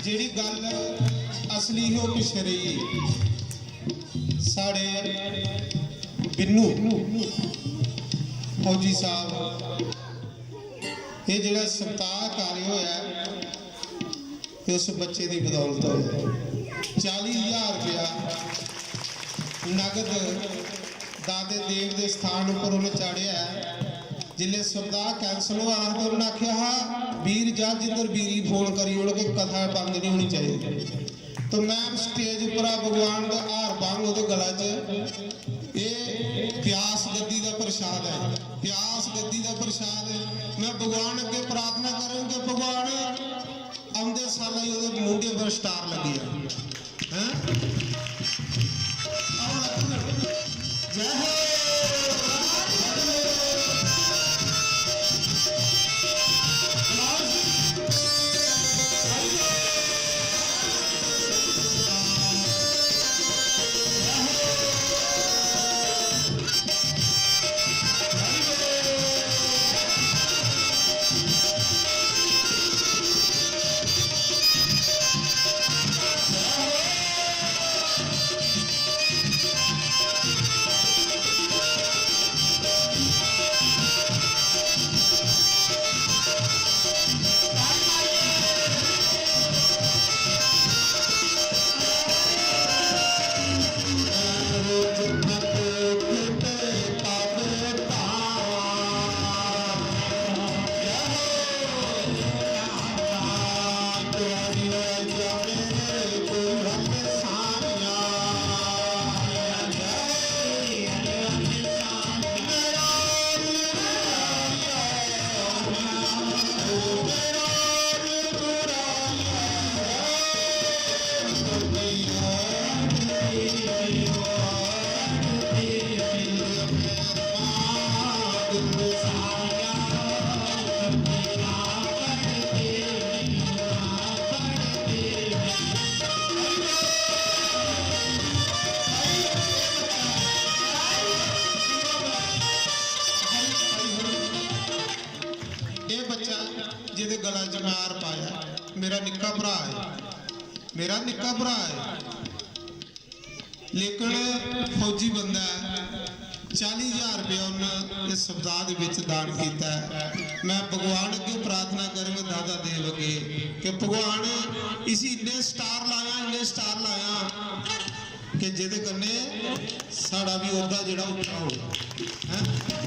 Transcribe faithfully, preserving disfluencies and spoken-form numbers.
जेह्ड़ी गल्ल असली ही, ओह् पिच्छे रेही गेई। साढ़े बिन्नू फौजी साहब, एह् जेह्ड़ा सप्ताह कार्य होया ऐ, एह् उस बच्चे दी बदौलत होया। चाली ज्हार रपेआ नगद दाते देव दे स्थान उप्पर उ'नें चाढ़ेआ ऐ। जिसलै सप्ताह cancel होआ हा, ते उ'नें आखेआ हा, "बीर जा, जिद्धर बीरी फोन करी ओड़, कि कथा बंद नहीं होनी चाहिदी।" तो मैं stage उप्परा भगवान दा हार पांग ओह्दे गला च, एह् प्यास गद्दी दा प्रसाद ऐ, प्यास गद्दी दा प्रसाद ऐ। मैं भगवान अग्गे प्रार्थना करंग कि भगवान औंदे साल्ला गी ओह्दे मूंढे पर star लग्गी जा। हैं? आओ, लग्गी जा। जय हो। एह् बच्चा जेह्दे गला च में हार पाया, मेरा निक्का भ्राऽ ऐ, मेरा निक्का भ्राऽ ऐ, लेकिन फौजी बंदा ऐ। चाली ज्हार रपेआ उन्न इस सप्ताह दे बिच दान कीता ऐ। मैं भगवान अग्गे प्रार्थना करंग, दादा देव अग्गे, कि भगवान इसी इन्ने स्टार लायां, इन्ने स्टार लायां कि जेह्दे कन्नै साढ़ा बी ओह्दा जेह्ड़ा उच्चा होग, हैं?